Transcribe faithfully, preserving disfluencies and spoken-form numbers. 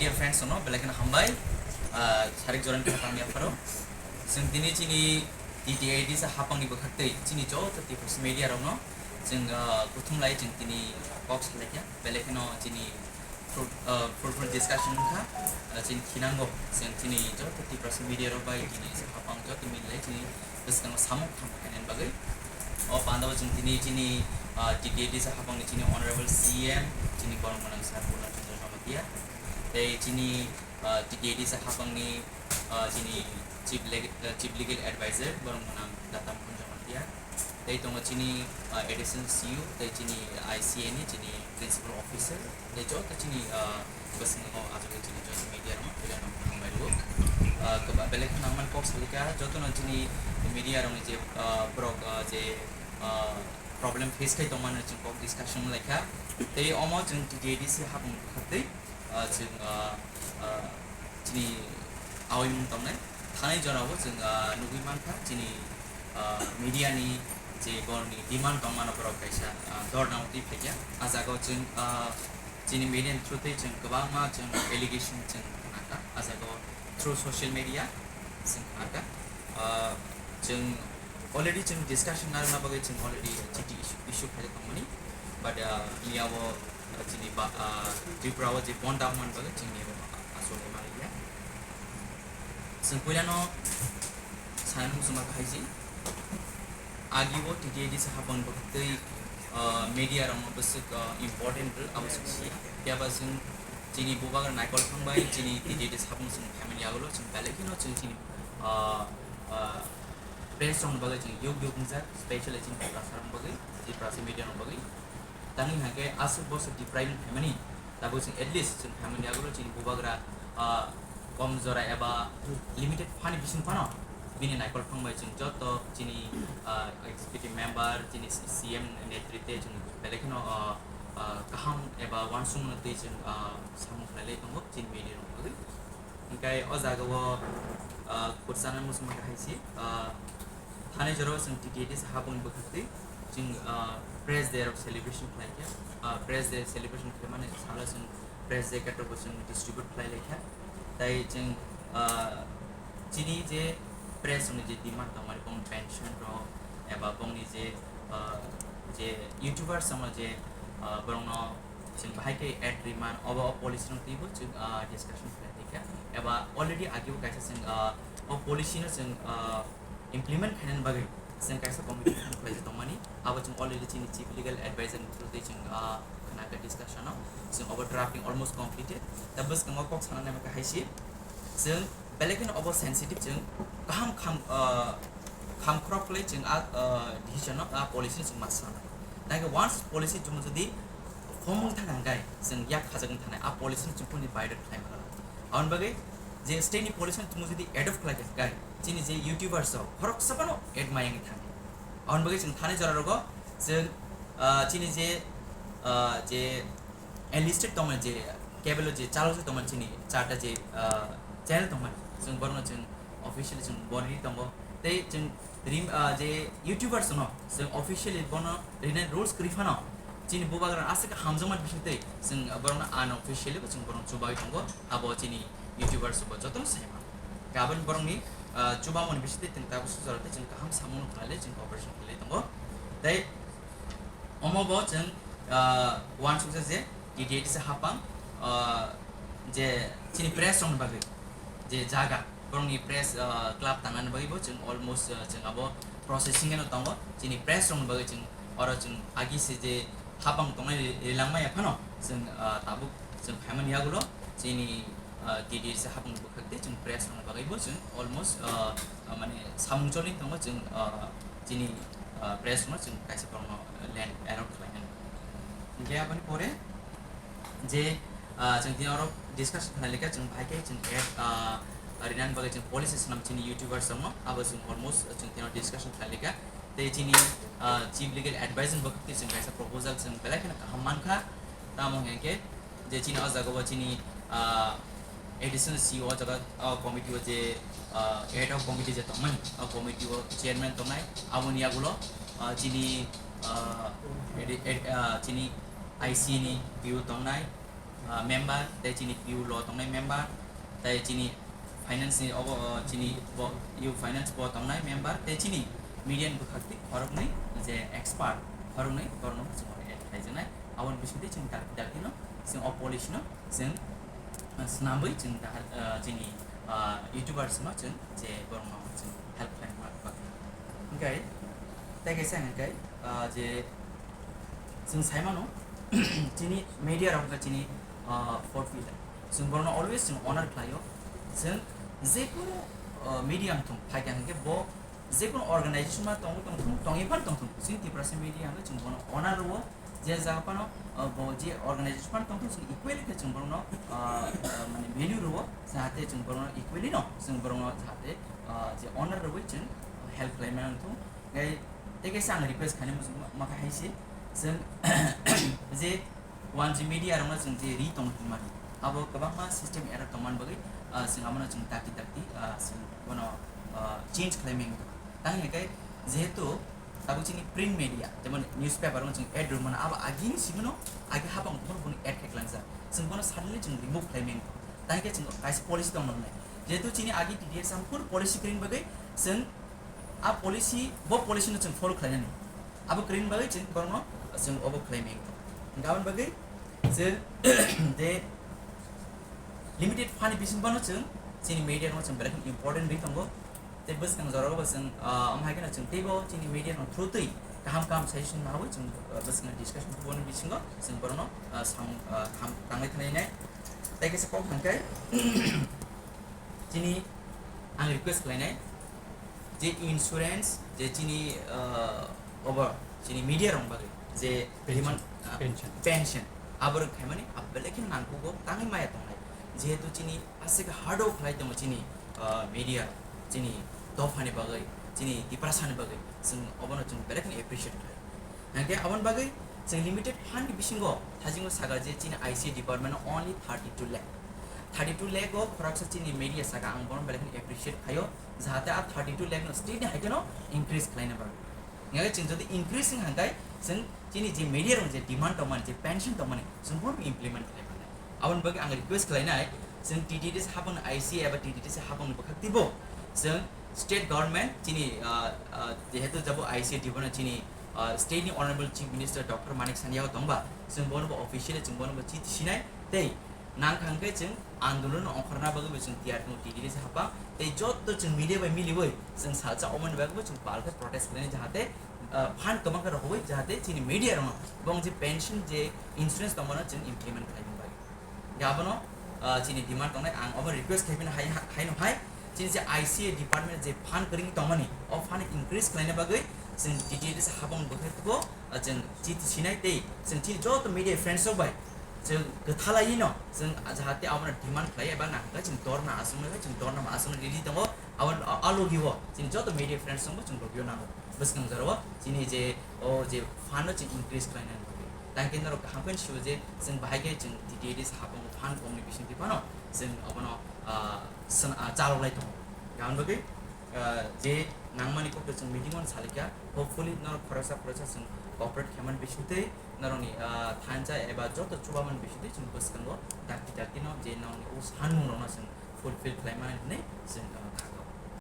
Dear friends, no, belai kheno hambai. Ah, sarik joran khe tangya pharo. Chwng tini chini T T A D C hapangni bwkhaktwi chini joto Tiprasa media rokno chwng, ah, kuthum lai chwng tini kok salaikha. Belai kheno chini fruit-, ah, fruitful discussion wngkha. Ah, chini khinango chwng chini joto Tiprasa media rok bai tini se hapang joto milai chini bwskango samung kham khainani bagwi. O pandao chwng tini chini, ah, T T A D C hapangni chini Honorable C M, chini borok mwnang Sir Purna Chandra Jamatia, tei chini, ah, T T A D C hapangni, ah, chini Chief Leg-, ah, Chief Legal Advisor borok mwnang Datam Kunja Jamatia, tei tongo chini, ah, Additional C E O, tei chini I C A ni chini Principal Officer, tei joto chini, ah, bwskango achugwi chini joto media rokno belai no hambai rwo. Ah, kwbang belai kheno ang mani kok salika, jotono chini media rokni je, ah, borok, ah, je, ah, problem face khai tongmani chwng kok discussion laikha. Tei omo chwng T T A D C hapung bwkhaktwi, ah, chwng, ah, ah, chini awi mung tongnai. Thanai jorao chwng, ah, nugwi mankha chini, ah, media ni je borokni demand tongmano borok kaisa, ah, dhorna o twi phaikha. Ah jagao chwng, ah, chini media ni through twi chwng kwbangma chwng allegation chwng khnakha. Ah jagao through social media chwng khnakha. Ah, chwng already chwng discussion narwkna bagwi chwng already chiti issue, issue khaijak tongmani. But, ah, miyao, ah, chini ba, ah, Tripura o je bon dam man bagwi chwng ni, ah, asol ma liya. Chwng puilano sanani muchungma kahai se. Agi o T T A D C hapang bwkhaktwi, ah, media rokno bwswk, ah, important rw abo chwng siya. Phiya ba chwng chini bubagra naikol thang bai chini T T A D C hapang chwng phaimani yagulo chwng belai kheno chwng chini, ah, ah, press rokni bagwi chwng yug yug wngjak, specially chini Tiprasa rokni bagwi, Tiprasa media rokni bagwi. Tangwi hwnkhe aswk bosor deprive wng phaimani, tabuk chwng at least chwng phaimani yagulo chini bubagra, ah, kom jora eba limited phani bising phano bini naikol thang bai chwng joto chini, ah, executive member, chini C M netrite chwng belai kheno, ah, ah, kaham eba uansukmano twi chwng, ah, samung khlailai tongo chini media rokni bagwi. Hingkai o jaga o, ah, kwchana muchungma kahai se, ah, thani jora o chwng T T A D C hapung bwkhaktwi chwng, ah, Press Day rok celebration khlai kha. Ah, Press Day celebration khlaimani salo chwng Press Day katok bo chwng distribute khlai lai kha. Tai chwng, ah, chini je press rokni je demand tongmani bong pension rok eba bongni je, ah, je YouTubers rokno je, ah, borokno chwng bahai khe ad riman obo o policy rok twibo chwng, ah, discussion khlai. Eba already agi bo kaisa chwng, ah, o policy no chwng, ah, implement khainani bagwi chwng kaisa committee form khlaijak tongmani. Abo chwng already chini chief legal advisor ni through twi chwng, ah, khna kha discussion o. Chwng obo drafting almost completed. Ta bwskango kok sana nai kha hai se chwng belai kheno obo sensitive chwng kaham kham, ah, kham khorok khlai chwng a, ah, decision no a policy no chwng ma sana. Nai khe once policy chwng jodi form wng thang hwnkhe chwng yak khajak wng thanai a policy no chwng kunu violate khlai mano. Aboni bagwi je state ni policy no chwng jodi adopt khlai khe hwnkhe chini je YouTubers rok khoroksa phano ad maya wngwi thang. Aboni bagwi chwng thani jora rogo chwng, ah, chini je, ah, je enlisted tongmani je cable o je chalok je tongmani chini charta je, ah, channel tongmani chwng borokno chwng officially chwng boni tongo tei chwng rim, ah, je YouTubers no chwng officially bono rinai rules kwrwi phano chini bubagra aswk hamjakmani bisingtwi chwng borokno unofficially bo chwng borokno chubai tongo, abo chini YouTubers bo jotono saima. Gabon borokni, ah, chubamoni bisingtwi chwng tabuk sujaro tei chwng kaham samung khlailai chwng cooperation khlailai tongo. Tei omo bo chwng, ah, uansukjak je T T A D C hapang, ah, je chini press rokni bagwi je jaga, borokni press, ah, club tangnani bagwi bo chwng almost, ah, chwng abo processing eno tongo. Chini press rokni bagwi chwng oro chwng agi se je hapang tongnai ri-, rilangmaya phano chwng, ah, tabuk chwng phaimani yagulo chini, ah, T D C hapang bwkhak tei chwng press rokni bagwi bo chwng almost, ah, ah, mane samung choli tongo chwng, ah, chini, ah, press rokno chwng kaisa borokno land allot khlainani. Hingke aboni pore je, ah, chwng tini oro discussion khlai lika chwng bahai khe chwng ad, ah, rinani bagwi chwng policy swnam chini YouTubers rokno abo chwng almost chwng tini oro discussion khlai lika. Tei chini, ah, chief legal advisor ni bwkhak twi chwng kaisa proposal chwng belai kheno kaham mankha. Tamo hwnkhe je chini o jaga o chini, ah, additional C E O o jaga o committee o je, ah, ad hoc committee je tongmani, o committee o chairman tongnai, aboni yagulo, ah, chini, ah, edi-, ed-, ah, chini I C ni P O tongnai, ah, member, tei chini P U law tongnai member, tei chini finance ni obo, ah, chini bo, U finance bo tongnai member, tei chini media ni bwkhak twi khoroknwi je expert, khoroknwi borokno chwng add khlaijaknai. Aboni bisingtwi chwng dakti dakti no chwng o policy no chwng, ah, swnamwi chwng dahar, ah, chini, ah, YouTubers no chwng je borokno chwng help khlaina bagwi. Hwnkhe tei kaisa hwnkhe, ah, je chwng sai mano, chini media rok wngkha chini, ah, fourth pillar. Chwng borokno always chwng honor khlaio. Chwng jekunu, ah, media wngthung, phaikha hwnkhe bo jekunu organization ma tongwi tongthung, tongwi phano tongthung, chini Tiprasa media hwnkhe chwng bono honor rwo, je jaga phano, ah, bo je organization phano tongthung, chwng equally khe chwng borokno, ah, ah, mane value rwo, jahate chwng borokno equally no, chwng borokno jahate, ah, je honor rwwi chwng help khlai mano wngthung. Tei, tei kaisa ang request khainai muchung ma, ma khe hai se, chwng je one G media rokno chwng je ri tong tongmani, abo kwbangma system error tongmani bagwi, ah, chwng abono chwng dakti dakti, ah, chwng bono, ah, change khlai meng. Tang hwnkhe jehetu tabuk chini print media, jemon newspaper rokno chwng ad rwmano, abo agini simono agi hapang tongmani bono ad khe klangjak, chwng bono suddenly chwng remove khlai meng. Tang hwnkhe chwng kaisa policy tong nai, jehetu chini agi T D S ang phuru policy kwrwini bagwi chwng a policy, bo policy no chwng follow khlainani. Abo kwrwini bagwi chwng borokno chwng obo khlai meng tong. Hwnkhe aboni bagwi chwng je limited fund ni bising bono chwng chini media no chwng belai kheno important ri tongo. Tei bwskang jorao bo chwng, ah, omo hai kheno chwng teibo chini media no through twi kaham kaham suggestion nawi chwng, ah, bwskang discussion boni bisingo chwng borokno, ah, sam, ah, kaham tangwi thangwi nai. Tei kaisa kok hwnkhe chini ang request khlainai je insurance je chini, ah, obo chini media rok bagwi je Pension. Demand, ah, Pension. Pension aborok khaimani belai khe nangkukgo tangwi maya tongnai, jehetu chini aswk hard work khlai tongo chini, ah, media, chini dophani bagwi, chini Tiprasani bagwi, chwng obono chwng belai kheno appreciate khlai. Hwnkhe aboni bagwi chwng limited fund ni bisingo thaijingo saka je chini I C A department o only thirty two lakh. Thirty two lakh o khoroksa chini media saka ang bono belai kheno appreciate khaio, jahate a thirty two lakh no state ni hai kheno increase khlaina bagwi. Hwnkhe chwng jodi increase wngkha hwnkhe chwng chini je media rok je demand tongmani, je pension tongmani, chwng bono implement khlai mannai. Aboni bagwi ang request khlainai, chwng T T D C hapang I C A eba T T D C hapang ni bwkhak twibo chwng state government chini, ah, ah, jehetu jabo I C A department chini, ah, state ni Honorable Chief Minister Doctor Manik Saha o tongba, chwng bono bo officially chwng bono bo chiti sinai tei nangkha hwnkhe chwng andolon ongkhorna bagwi bo chwng tiyar tongo T T D C hapang tei jotto chwng media bai miliwi chwng salsa omoni bagwi bo chwng pal khe protest khlainai jahate, ah, fund kwbang khe rohorwi jahate chini media rokno bong je pension je insurance tongmano chwng implement khlaimani bagwi. Hwnkhe abono, ah, chini demand tongnai, ang obo request khaimani hai, haino hai, chini je I C A department je fund kwrwngwi tongmani, o fund increase khlaina bagwi chwng T T D C hapang bwkhak twibo, ah, chwng chiti sinai tei chwng chini joto media friends rok bai chwng kwthalaiwi no chwng jahate abono demand khlai eba nangkha chwng dorna aswk nangkha chwng dorna aswk ready tongo, abo a logio chini joto media friends rokbo chwng logio nango. Bwskang jorao chini je o je fund no chwng increase khlaina bagwi. Tangkhe norok kaham khe sio je chwng bahai khe chwng T T D C hapang fund komni bisingtwi phano chwng abono, ah, swn-, ah, chalok lai tongo. Aboni bagwi, ah, je nangmani kokno chwng meeting o salikha, hopefully norok khoroksa khoroksa chwng cooperate khaimani bisingtwi norokni, ah, thansa eba joto chubamani bisingtwi chwng bwskango dakti dakti no je norokni o sanmung rokno chwng fulfill khlaimani hinwi chwng